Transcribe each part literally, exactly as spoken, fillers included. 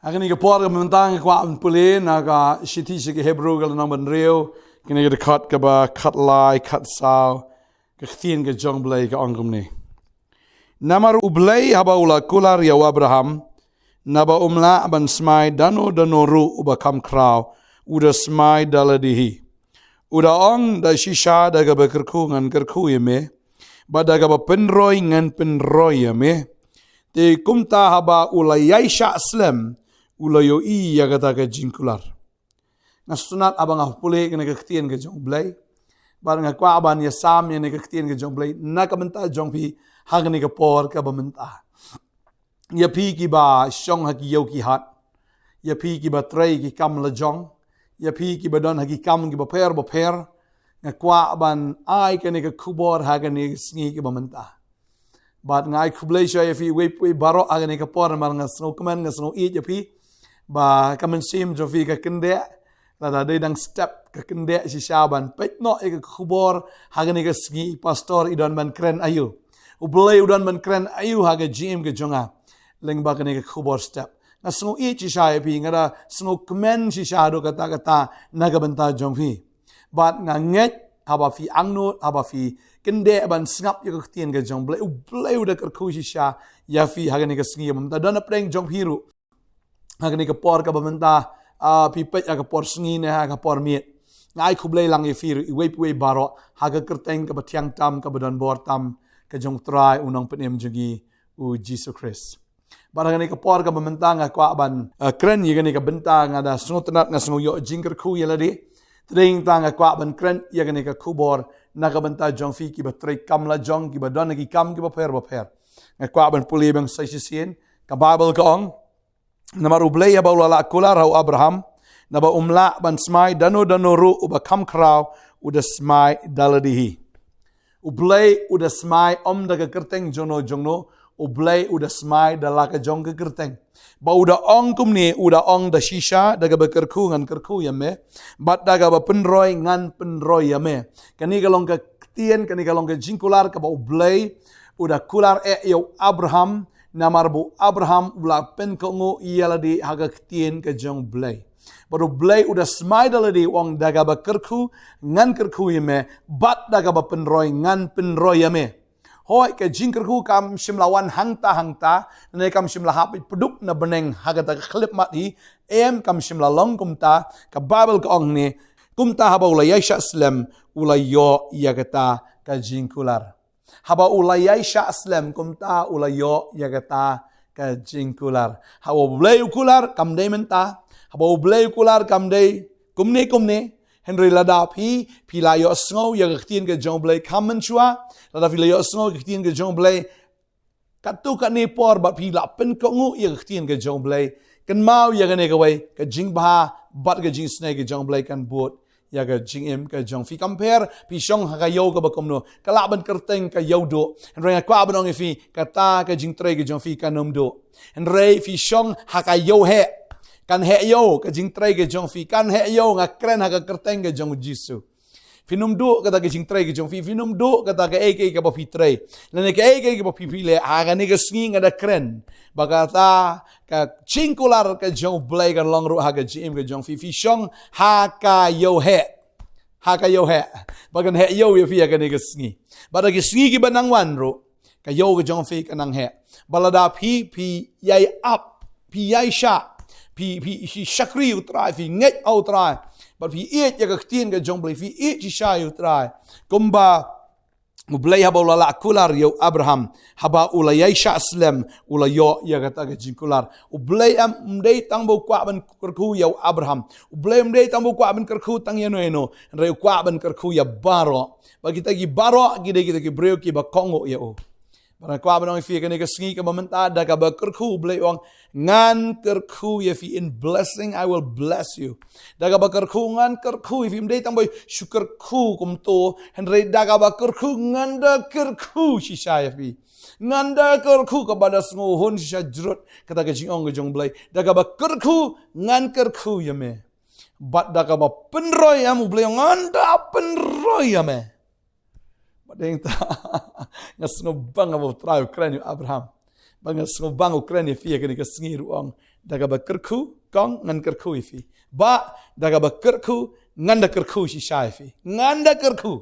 Ha kane ka por kaba mynta nga kwah ban pule na ka shithi sha ki Hebru ka lynnong ba hynriew, kane ka dkhot kaba khatlai, khatsaw, ka ktien ka jong U Blei ka ong kumne. Namar U Blei haba u la kular ïa u Abraham, naba um lah ban smai da no da no ruh uba kham khraw, u da smai da lade hi. U da ong da shisha da kaba kyrkhu ngan kyrkhu ïa me, bad da kaba pynroi ngan pynroi ïa me. Te kumta haba u la ïaishah slem, u la ïohi ïa kata ka jingkular. Nga sngewtynnat haba nga pule kane ka ktien ka jong U Blei. Bad nga kwah ban ïasam ïa kane ka ktien ka jong U Blei na ka bynta jong phi ha kane ka por kaba mynta. Ïa phi kiba shong ha ki ïew ki hat, ïa phi kiba trei ki kam la jong, ïa phi kiba don ha ki kam kiba pher ba pher, nga kwah ban ai kane ka khubor ha kane ka sngi kaba mynta. Bad nga ai khublei shwa ïa phi iwei pa iwei baroh ha kane ka por namar nga sngewkmen, nga sngewieit ïa phi ba ka mynsiem jong phi ka kyndeh, lada dei dang step ka kyndeh shisha ban peit noh ïa ka khubor ha kane ka sngi, pastor i don ban kren aïu, U Blei u don ban kren aïu ha ka jingim ka jong nga lyngba kane ka khubor step. Nga sngewieit shisha ïa phi, nga da sngewkmen shisha haduh katta katta na ka bynta jong phi. Bad nga ngeit haba phi angnud, haba phi kyndeh ban sngap ïa ka ktien ka jong U Blei, U Blei u da kyrkhu shisha ïa phi ha kane ka sngi kaba mynta. Don hapdeng jong phi ruh ha kane ka por kaba mynta, ah, phi peit ha ka por sngi ne ha ka por miet. Nga ai khublei lang ïa phi ruh iwei pa iwei baroh ha ka kyrteng kaba thiang tam, kaba don bor tam ka jong U Trai u Nongpynim jong ngi, U Jisu Khrist. Bad ha kane ka por kaba mynta nga kwah ban, eh, kren ïa kane ka bynta, nga da sngewtynnat, nga sngew ïoh jingkyrkhu ïa lade. Te dei nangta nga kwah ban kren ïa kane ka khubor na ka bynta jong phi kiba trei kam la jong, kiba don ha ki kam kiba pher ba pher. Nga kwah ban pule biang sa shisien, ka Baibl ka ong, namar U Blei haba u la lah kular ha u Abraham, naba um lah ban smai da no da no ruh uba kham khraw, u da smai da lade hi. U Blei u da smai, ym da ka kyrteng jong no jong no, U Blei u da smai da la ka jong ka kyrteng. Ba u da ong kumne, u da ong da shisha da kaba kyrkhu ngan kyrkhu ïa me, bad da kaba pynroi ngan pynroi ïa me. Kane ka long ka ktien, kane ka long ka jingkular kaba U Blei u da kular eh ïa u Abraham, namar ba u Abraham u la pynkohnguh ïa lade ha ka ktien ka jong U Blei. Bad U Blei u da smai da lade, u ong da kaba kyrkhu ngan kyrkhu ïa me, bad da kaba pynroi ngan pynroi ïa me. Hooid, ka jingkyrkhu kam shym la wan hangta hangta, ne kam shym la hap pduk na bneng ha kata ka khyllipmat hi, em, kam shym la long kumta. Ka Baibl ka ong ne, kumta haba u la ïaishah slem, u la ïoh ïa kata ka jingkular. Haba u la ïaishah slem kumta u la ïoh ïa kata ka jingkular. Haba U Blei u kular kam dei mynta. Haba U Blei u kular kam dei kumne kumne. Hynrei lada phi, phi la ïohsngew ïa ka ktien ka jong U Blei kham mynshuwa, lada phi la ïohsngew ïa ka ktien ka jong U Blei katto katne por bad phi la pynkohnguh ïa ka ktien ka jong U Blei, kynmaw ïa kane kawei, ka jingbha bad ka jingisynei ka jong U Blei kan bud ïa ka jingim ka jong phi. Kam pher phi shong ha ka ïew kaba kumno, ka lah ban kyrteng ka ïew duh, hynrei nga kwah ban ong ïa phi, kata ka jingtrei ka jong phi kan ym duh. Hynrei phi shong ha ka ïew heh, kan heh ïew ka jingtrei ka jong phi, kan heh ïew, nga kren ha ka kyrteng ka jong U Jisu. Phin ym duh kata ka jingtrei ka jong phi, phin ym duh kata kaei kaei kaba phi trei, lane kaei kaei kaba phi, phi leh. Ha kane ka sngi nga da kren ba kata ka jingkular ka jong U Blei kan long ruh ha ka jingim ka jong phi. Phi shong ha ka ïew heh, ha ka ïew heh, ba kan heh ïew ïa phi ha kane ka sngi. Bad ha ki sngi kiba nang wan ruh ka ïew ka jong phi ka nang heh. Bad lada phi, phi ïai ap, phi ïaishah, phi, phi, phi shakri ïa U Trai, phi ngeit ha U Trai, bad phi ïeit ïa ka ktien ka jong U Blei, phi ïeit shisha ïa U Trai, kumba U Blei haba u la lah kular ïa u Abraham, haba u la ïaishah slem, u la ïoh ïa kata ka jingkular. U Blei em, ym dei tang ba u kwah ban kyrkhu ïa u Abraham. U Blei ym dei tang ba u kwah ban kyrkhu tang ïano ïano, hynrei u kwah ban kyrkhu ïa baroh. Ba kita ki baroh ki dei kita ki briew kiba kohnguh ïa u. Bad nga kwah ban ong ïa phi kane ka sngi kaba mynta, da kaba kyrkhu U Blei u ong, ngan kyrkhu ïa phi, in blessing I will bless you. Da kaba kyrkhu ngan kyrkhu ïa phi, ym dei tang ba shu kyrkhu kumto, hynrei da kaba kyrkhu ngan da kyrkhu shisha ïa phi. Ngan da kyrkhu kaba da sngewhun shisha jrut, kata ka jingong ka jong U Blei. Da kaba kyrkhu ngan kyrkhu ïa me. Bad da kaba pynroi ïa me, U Blei u ong, ngan da pynroi ïa me. Bad dei ta, nga sngewbang ba U Trai u kren ïa u Abraham. Bad nga sngewbang u kren ïa phi ha kane ka sngi ruh, u ong, Da kaba kyrkhu, kong, ngan kyrkhu ïa phi. Bah, da kaba kyrkhu, ngan da kyrkhu shisha ïa phi. Ngan da kyrkhu.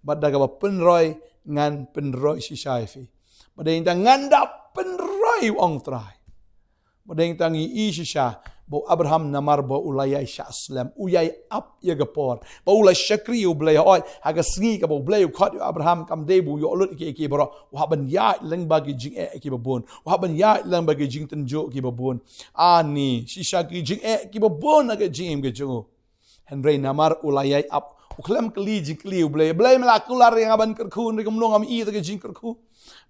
Bad da kaba pynroi, ngan pynroi shisha ïa phi. Bad dei nangta ngan da pynroi, u ong Trai. Bad dei nangta ngi i shisha ba u Abraham namar ba u la ïai shah slem, u ïai ap ïa ka por, ba u la shakri ïa u Blei. Hooid, ha ka sngi kaba u Blei u khot ïa u Abraham kam dei ba u ïoh lut ïa ki, ïa ki baroh. U hap ban ïaid lyngba ki jingeh kiba bun. U hap ban ïaid lyngba ki jingtynjuh kiba bun. Ani, shisha ki jingeh kiba bun ha ka jingim ka jong u. Hynrei namar u la ïai ap, u khlem kylli jingkylli u Blei. Blei, me la kular ïa nga ban kyrkhu, hynrei kumno ngam i ïa ka jingkyrkhu.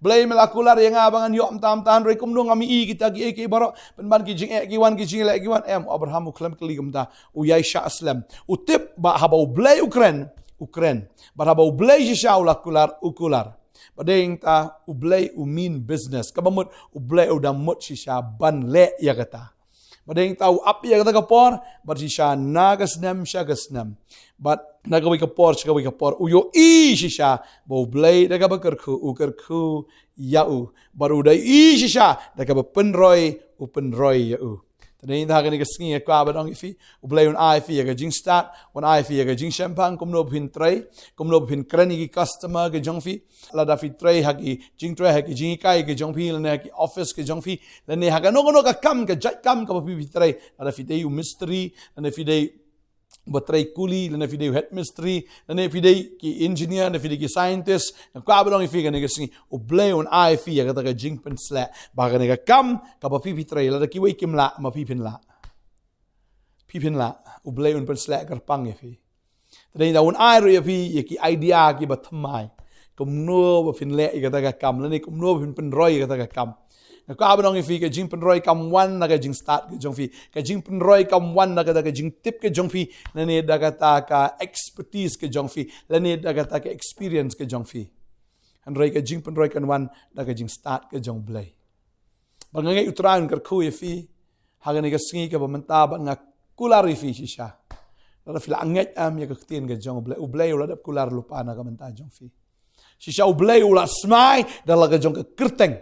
Blei, me la kular ïa nga ba ngan ïoh mynta mynta, hynrei kumno ngam i ïa kita kiei kiei baroh. Pynban ki jingeh ki wan, ki jingleh ki wan. Em, u Abraham u khlem kylli kumta. U ïai shah slem. U tip ba haba u Blei u kren, u kren. Bad haba u Blei shisha u la kular, u kular. Bad dei nangta u Blei u mean business. Kaba mut u Blei u da mut shisha ban leh ïa kata. Bad dei nangta u ap ïa kata ka por, bad shisha na ka snem sha ka snem. Bad na kawei ka por sha kawei ka por, u ïohi shisha ba u Blei da kaba kyrkhu, u kyrkhu ïa u. Bad u da ïohi shisha da kaba pynroi, u pynroi ïa u. Te dei nangta ha kane ka sngi nga kwah ban ong ïa phi, u Blei un ai phi ïa ka jingstad, un ai phi ïa ka jingshemphang, kumno ba phin trei, kumno ba phin kren ïa ki customer ki jong phi. Lada phi trei ha ki jingtrei, ha ki jinghikai ki jong phi, lane ha ki office ki jong phi, lane ha kano kano ka kam, ka jait kam kaba phi, phi trei. Lada phi dei u mistri, lane phi dei ba trei kuli, lane phi dei u head mistri, lane phi dei ki engineer, lane phi dei ki scientist. Nga kwah ban ong ïa phi ha kane ka sngi, u Blei un ai phi ïa kata ka jingpynsleh ba ha kane ka kam kaba phi, phi trei, lada kiwei kim lah, ma phi phin lah. Phi phin lah. U Blei un pynsleh kyrpang ïa phi. Te dei nangta un ai ruh ïa phi ïa ki idea kiba thymmai. Kumno ba phin leh ïa kata ka kam, lane kumno ba phin pynroi ïa kata ka kam. Nga kwah ban ong ïa phi, ka jingpynroi kam wan na ka jingstad ka jong phi. Ka jingpynroi kam wan na kata ka jingtip ka jong phi, lane da kata ka expertise ka jong phi, lane da kata ka experience ka jong phi. Hynrei ka jingpynroi kan wan da ka jingstad ka jong u Blei. Bad nga ngeit u Trai un kyrkhu ïa phi ha kane ka sngi kaba mynta, bad nga kular ïa phi shisha. Lada phi la ngeit em ïa ka ktien ka jong u Blei, u Blei u la dep kular lypa na ka bynta jong phi. Shisha u Blei u la smai da la ka jong ka kyrteng.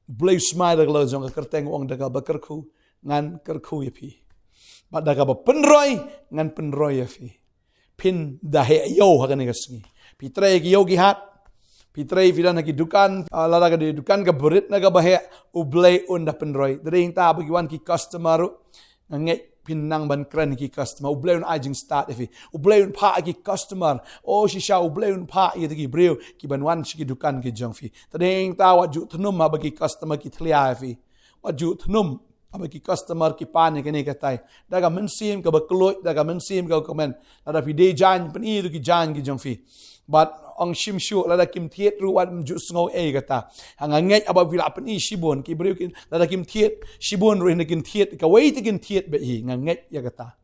U Blei u smai da la ka jong ka kyrteng, u ong da kaba kyrkhu ngan kyrkhu ïa phi. Bad da kaba pynroi ngan pynroi ïa phi. Phin da heh ïew ha kane ka sngi. Phi trei ki ïew ki hat. Phi trei, phi don ha ki dukan, ah, lada ka dei dukan kaba rit ne kaba heh, u Blei un da pynroi. Te dei nangta ba ki wan ki customer ruh, nga ngeit phin nang ban kren ki customer. U Blei un ai jingstad ïa phi. U Blei un phah ki customer. O shisha u Blei un phah ïa ki briew kiban wan sha ki dukan ki jong phi. Te dei nangta wat ju thnum haba ki customer ki thlia ïa phi. Wat ju thnum haba ki customer ki pan ïa kane katai. Da ka mynsiem kaba kylluid, da ka mynsiem kaba kmen. Lada phi dei jaiñ, pyni ïa ki jaiñ ki jong phi. Bad ong shim shuh, lada kim thied ruh wat ju sngew ei kata. Ha, nga ngeit haba phi la pyni shibun, ki briew kin, lada kim thied shibun ruh, hynda kin thied kawei te kin thied beit hi, nga ngeit ïa kata.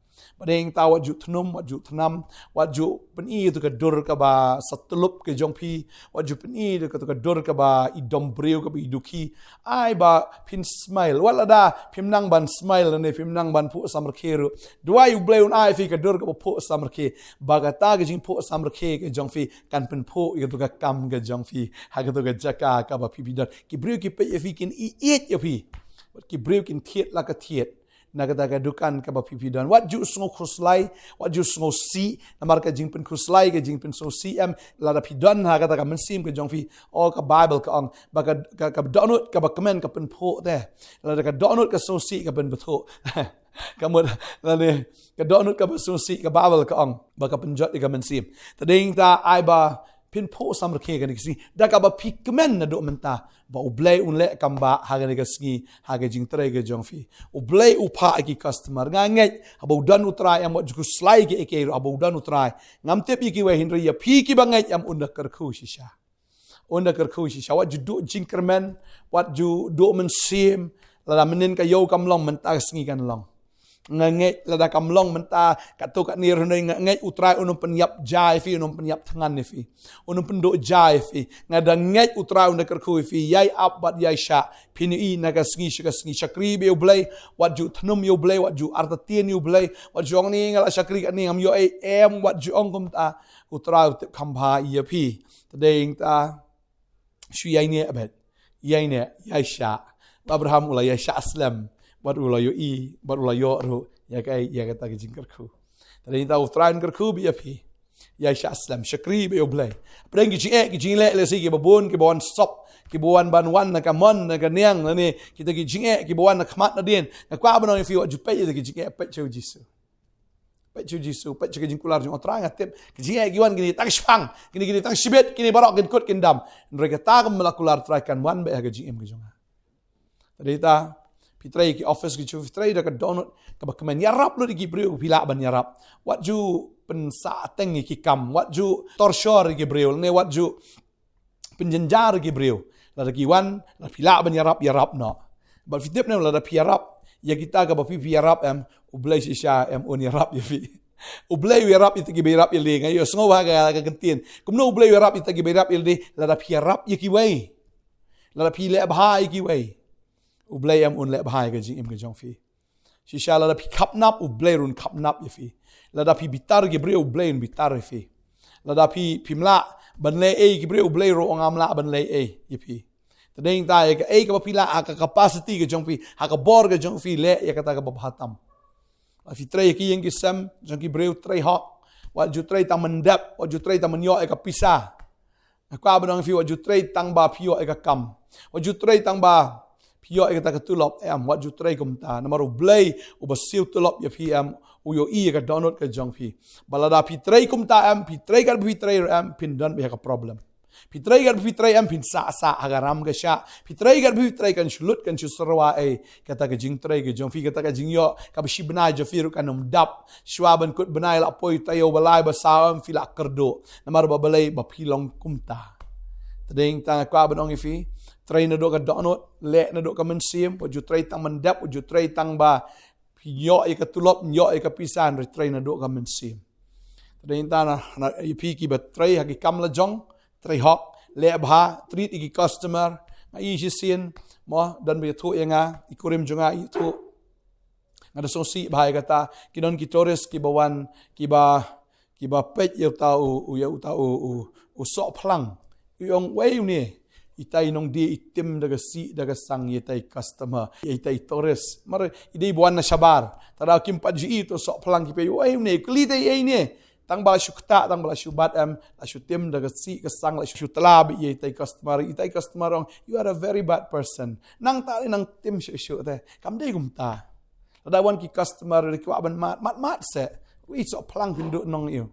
Bad dei nangta wat ju thnum, wat ju thnam, wat ju pyni ïa ka dur kaba satluk ka jong phi, wat ju pyni ïa ka dur kaba i dom briew, kaba i dukhi. Ai ba phin smile. Wat lada phim nang ban smile ne phim nang ban phuh samrkhie ruh, duwai u Blei un ai phi ka dur kaba phuh samrkhie. Ba kata ka jingphuh samrkhie ka jong phi kan pynphuh ïa ka kam ka jong phi ha ka jaka kaba phi phi don. Ki briew ki peit ïa phi kin ïeit ïa phi. Bad ki briew kin thied la ka thied na kata ka dukan kaba phi phi don. Wat ju sngew khuslai, wat ju sngewsih, namar ka jingpynkhuslai, ka jingpynsngewsih em, lada phi don ha kata ka mynsiem ka jong phi, o ka Baibl ka ong ba ka, ka, ka dohnud kaba kmen ka pynphuh te. Lada ka dohnud ka sngewsih ka pynbthuh. Ka mut, lane, ka dohnud kaba sngewsih, ka Baibl ka ong ba ka pynjot ïa ka mynsiem. Te dei nangta ai ba phin phuh samrkhie kane ka sngi da kaba phi kmen naduh mynta, ba u Blei un leh kam ba ha kane ka sngi, ha ka jingtrei ka jong phi. U Blei u phah ïa ki customer. Nga ngeit haba u don u Trai em, wat ju khuslai kiei kiei ruh, haba u don u Trai. Ngam tip ïa kiwei, hynrei ïa phi kiba ngeit em un da kyrkhu shisha. Un da kyrkhu shisha. Wat ju duh jingkyrmen, wat ju duh mynsiem. Lada mynnin ka ïew kam long, mynta ka sngi kan long. Nga ngeit lada kam long mynta katto katne ruh, nga ngeit u Trai un ym pynïap ja ïa phi, un ym pynïap thngan ïa phi, un ym pynduh ja ïa phi. Nga da ngeit u Trai un da kyrkhu ïa phi, ïai ap bad ïai shah. Phin ïohi na ka sngi sha ka sngi. Shakri beit ïa u Blei, wat ju thnum ïa u Blei, wat ju artatien ïa u Blei, wat ju ong ne nga la shakri katne ngam ïoh ei, em, wat ju ong kumta. U Trai u tip kham bha ïa phi. Te dei nangta shu ïai neh beit. Ïai neh, ïai shah. U Abraham u la ïai shah slem. Bad u la ïohi, bad u la ïoh ruh ïa ka, ïa kata ka jingkyrkhu. Te dei ta u Trai un kyrkhu bad ïa phi. Ïa sha slem, shakri bad ïa u Blei. Pdeng ki jingeh, ki jingleh, lehse kiba bun, kiba wan sop, kiba wan ban wan na ka mon, na ka niang, lane kita ki jingeh kiba wan na khmat na dien. Nga kwah ban ong ïa phi, wat ju peit ïa ki jingeh, peit sha u Jisu. Peit sha u Jisu, peit sha ka jingkular jong u Trai. Nga tip ki jingeh ki wan, kine tang shipang, kine, kine tang shibit, kine baroh kin kut kin dam. Hynrei kata kam la kular Trai, kan wan bad ha ka jingim ka jong nga. Te dei ta, phi trei ki office ki jong phi, phi trei da ka dohnud kaba kmen. Ïarap lut ïa ki briew ba phi lah ban ïarap. Wat ju pynsah teng ïa ki kam, wat ju torture ïa ki briew, ne wat ju pynjynjar ïa ki briew. Lada ki wan, lada phi lah ban ïarap, ïarap noh. Bad phi tip ne, lada phi ïarap ïa kita kaba phi, phi ïarap, em, u Blei shisha, em, un ïarap ïa phi. U Blei u ïarap ïa kita kiba ïarap ïalade. Nga ïohsngew ha ka, ka kyntien. Kumno u Blei u ïarap ïa kita kiba ïarap ïalade? Lada phi ïarap ïa kiwei. Lada phi leh bha ïa kiwei, u Blei em un leh bha ïa ka jingim ka jong phi. Shisha lada phi khapnap, u Blei ruh un khapnap ïa phi. Lada phi bitar ïa ki briew, u Blei un bitar ïa phi. Lada phi, phim lah ban leh ei ïa ki briew, u Blei ruh un ym lah ban leh ei ïa phi. Te dei ta, ïa kaei kaba phi lah ha ka capacity ka jong phi, ha ka bor ka jong phi, leh ïa kata kaba bha tam. Lada phi trei ïa ki ïing ki sem jong ki briew, trei hok. Wat ju trei tang ban dep, wat ju trei tang ban ïoh ïa ka pisa. Nga kwah ban ong ïa phi, wat ju trei tang ba phi ïoh ïa ka kam. Wat ju trei tang ba phi ïoh ïa kata ka tulop, em, wat ju trei kumta. Namar u Blei uba siew tulop ïa phi, em, u ïohi ïa ka dohnud ka jong phi. Bad lada phi trei kumta, em, phi trei katba phi trei, em, phin don beit ha ka problem. Phi trei katba phi trei, em, phin sah sah ha ka ram ka shah. Phi trei katba phi trei, kan shu lut, kan shu syrwa, eh, kata ka jingtrei ka jong phi, kata ka jingïoh kaba shi bnai jong phi ruh kan ym dap. Shuwa ban kut bnai la poi taïew ba lai ba saw, em, phi la kyrduh. Namar ba balei? Ba phi long kumta. Te dei ta, nga kwah ban ong ïa phi, trei naduh ka dohnud, leh naduh ka mynsiem, wat ju trei tang ban dep, wat ju trei tang ba phi ïoh ïa ka tulop, ïoh ïa ka pisa, hynrei trei naduh ka mynsiem. Te dei ta na, na, ïa phi kiba trei ha ki kam la jong, trei hok, leh bha, treat ïa ki customer. Nga i shisien, mo, don ba ïathuh ïa nga, i kurim jong nga ïathuh. Nga da sngewsih bha ïa kata, ki don ki tourist kiba wan, kiba, kiba peit ïa uta u, u, ïa uta u, u, u sohphlang. U ong, wei une, itai nongdie i tim da ka sih da ka sang ïa itai customer, ïa itai tourist. Mar i dei ba wan na shabar. Te da kim pat ju i uta u sohphlang, ki peit, wei une, kylli te ei ne. Tang ba la shu ktah, tang ba la shu bat, em, la shu tim da ka sih ka sang, la shu tla beit ïa itai customer, itai customer ong, you are a very bad person. Nangta lei nang tim shuh shuh te. Kam dei kumta. Lada wan ki customer, ki kwah ban mad, mad, mad seh. Wei sohphlang phin duh nong ïa u.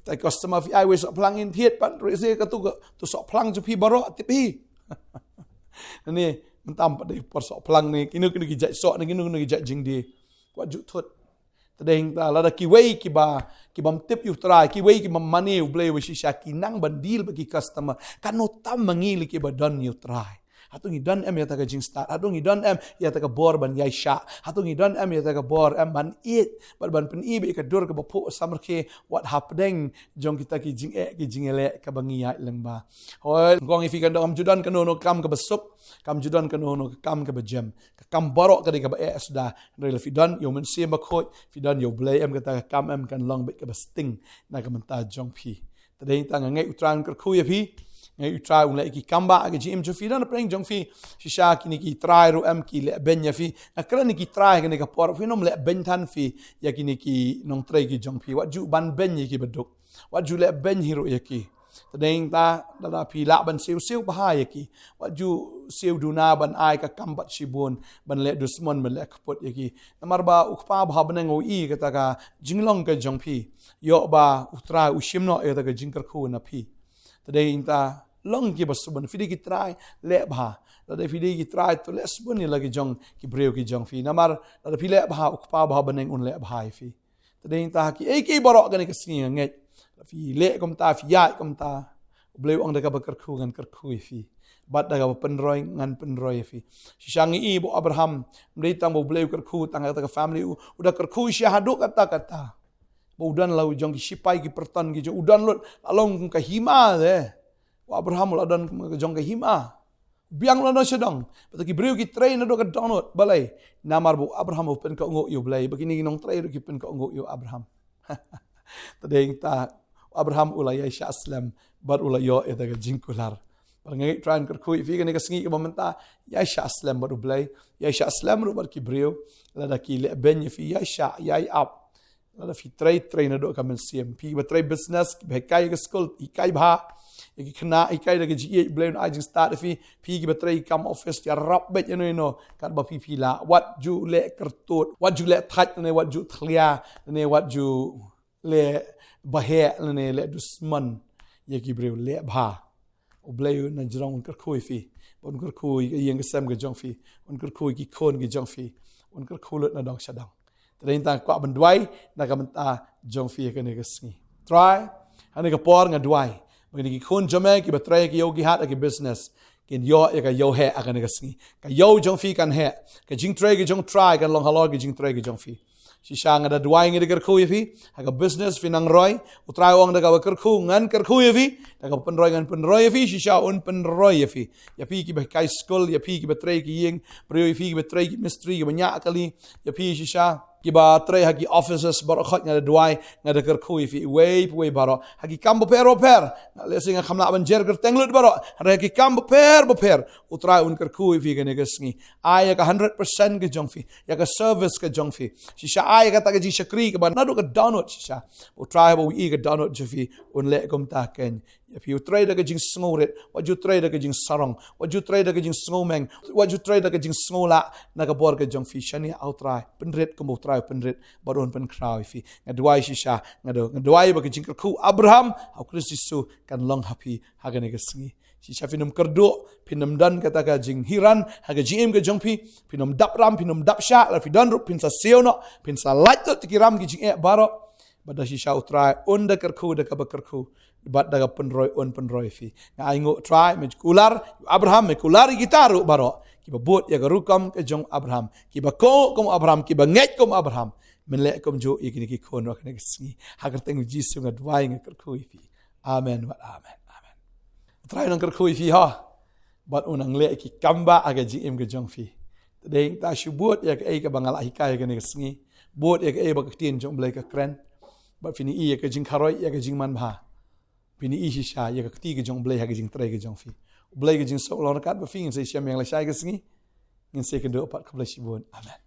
Itai customer phi ai wei sohphlang, in thied pat, re se katu ka, tu sohphlang jong phi baroh, tip hi. Ni, mynta pat dei por sohphlang ne, kino kino ki jait soh ne, kino kino ki jait jingdie. Wat ju thut. Te dei ta, lada kiwei kiba, kibym tip ïa u Trai, kiwei kibym mane u Blei uba shisha, ki nang ban deal bad ki customer. Katno tam ma ngi lei kiba don ïa u Trai. Hato ngi don em ïa kata ka jingstad, hato ngi don em ïa kata ka bor ban ïaishah, hato ngi don em ïa kata ka bor em ban ïeit, bad ban pyni beit ïa ka dur kaba phuh samrkhie, wat hapdeng jong kita ki jingeh ki jingïaleh kaba ngi ïaid lyngba. Hooid, nga ong ïa phi, kan don, kam ju don kano kano ka kam kaba suk, kam ju don kano kano ka kam kaba jem. Ka kam baroh ka dei kaba eh suda. Hynrei lada phi don ïa u Mynsiem Bakhuid, phi don ïa u Blei, em, kata ka kam em kan long beit kaba sting na ka bynta jong phi. Te dei ta, nga ngeit u Trai un kyrkhu ïa phi. Nga ngeit u Trai un leh ïa ki kam ba ha ka jingim jong phi, don hapdeng jong phi shisha kine ki trai ruh em ki leh beiñ ïa phi. Nga kren ïa ki trai kane ka por, phin ym leh beiñ than phi ïa kine ki nongtrei ki jong phi. Wat ju ban beiñ ïa ki baduk. Wat ju leh beiñ hi ruh ïa ki. Te dei ta, lada phi lah ban siew, siew bha ïa ki. Wat ju siew duna ban ai ka kam bad shibun, ban leh dusmon, ban leh kput ïa ki. Namar ba u Kpa ba ha bneng u i kata ka jinglong ka jong phi. Ïoh ba u Trai u shim noh ïa kata ka jingkyrkhu na phi. Te dei ta, long kiba sbun, phi dei ki trai, leh bha. Lada phi dei ki trai, to leh sbun ïa la ki jong ki briew ki jong phi. Namar lada phi leh bha, u Kpa ba ha bneng un leh bha ïa phi. Te dei ta, ha kiei kiei baroh kane ka sngi nga ngeit, lada phi leh kumta, phi ïaid kumta, u Blei u ong, da kaba kyrkhu ngan kyrkhu ïa phi, bad da kaba pynroi ngan pynroi ïa phi. Shisha ngi i ba u Abraham, ym dei tang ba u Blei u kyrkhu tang kata ka family, u, u da kyrkhu shisha haduh katta katta. Ba u don la u jong ki shipai ki pyrton ki jong u, don lut la long kum ka hima de. U Abraham u la don kum ka jong ka hima. Biang la noh sha dong. Bad ki briew ki trei naduh ka dohnud. Balei? Namar ba u Abraham u pynkohnguh ïa u Blei. Ba kine ki nongtrei ruh ki pynkohnguh ïa u Abraham. Te dei ta, u Abraham u la ïaishah slem bad u la ïoh ïa kata ka jingkular. Bad nga ngeit Trai un kyrkhu ïa phi kane ka sngi kaba mynta, ïai shah slem bad U Blei, ïai shah slem ruh bad ki briew, lada ki leh beiñ ïa phi, ïai shah, ïai ap. Lada phi trei, trei naduh ka mynsiem. Phi kiba trei business, kiba hikai ka skul, hikai bha. Ïa ki khynnah, hikai da ka jingïeit, U Blei un ai jingstad ïa phi. Phi kiba trei kam office, ïarap beit ïano ïano, katba phi phi lah. Wat ju leh kyrtut, wat ju leh thait, ne wat ju thlia, ne wat ju leh baheh, ne leh dusman ïa ki briew, leh bha. U Blei u na jrong un kyrkhu ïa phi. Un kyrkhu ïa ka ïing ka sem ka jong phi. Un kyrkhu ïa ki khun ki jong phi. Un kyrkhu lut na dong sha dong. Te dei tang kwah ban duwai na ka bynta jong phi ha kane ka sngi. Trai, ha kane ka por nga duwai ba kine ki khun jong me kiba trei ki ïew ki hat ha ki business, kin ïoh ïa ka ïew heh ha kane ka sngi. Ka ïew jong phi kan heh. Ka jingtrei ka jong Trai kan long halor ka jingtrei ka jong phi. Shisha nga da duwai, nga da kyrkhu ïa phi ha ka business phi nang roi. U Trai u ong da kaba kyrkhu ngan kyrkhu ïa phi, da kaba pynroi ngan pynroi ïa phi. Shisha un pynroi ïa phi. Ïa phi kiba hikai skul, ïa phi kiba trei ki ïing briew, ïa phi kiba trei ki mistri, kiba ñiah kali, ïa phi shisha kiba trei ha ki offices baroh khoit, nga da duwai, nga da kyrkhu ïa phi iwei pa iwei baroh. Ha ki kam bapher bapher, nga lehse ngam lah ban jer kyrteng lut baroh, hynrei ha ki kam bapher bapher U Trai un kyrkhu ïa phi kane ka sngi. Ai ïa ka hundred percent ka jong phi, ïa ka service ka jong phi. Shisha ai ïa kata ka jingshakri kaba naduh ka dohnud shisha. U Trai ba u ïohi ka dohnud jong phi, un leh kumta kein ïa phi. U trei da ka jingsngewrit, wat ju trei da ka jingsarong, wat ju trei da ka jingsngewmeng, wat ju trei da ka jingsngewlah na ka bor ka jong phi. Shane ah U Trai, pynrit kumba U Trai u pynrit, bad un pynkhraw ïa phi. Nga duwai shisha, nga du-, nga duwai ba ka jingkyrkhu Abraham ha U Khrist Jisu kan long ha phi ha kane ka sngi. Shisha phin ym kyrduh, phin ym don kata ka jinghiran ha ka jingim ka jong phi, phin ym dap ram, phin ym dap shah, lada phi don ruh phin sa siew noh, phin sa lait noh da ki ram ki jingeh baroh. Bad da shisha U Trai un da kyrkhu da kaba kyrkhu, bad da ka pynroi un pynroi ïa phi. Nga ainguh Trai me kular ïa u Abraham, me kular ïa kita ruh baroh kiba bud ïa ka rukom ka jong u Abraham, kiba kohnguh kum u Abraham, kiba ngeit kum u Abraham. Men leh kumjuh ïa kine ki khun ruh ha kane ka sngi. Ha ka kyrteng u Jisu nga duwai nga kyrkhu ïa phi. Amen, bad amen, amen. U Trai u nang kyrkhu ïa phi ho. Bad u nang leh ki kam ba ha ka jingim ka jong phi. Te dei tang shu bud ïa kaei kaba nga la hikai ha kane ka sngi. Bud ïa kaei ba ka ktien jong U Blei ka kren. Bad phin ïohi ïa ka jingkharoi, ïa ka jingmanbha. Phin ïohi shisha ïa ka kti ka jong U Blei ha ka jingtrei ka jong phi. U Blei ka jingsuk long ryngkat bad phi. Ngin sa ïashem ïa nga lashai ka sngi. Ngin sa ïakynduh pat, khublei shibun. Amen.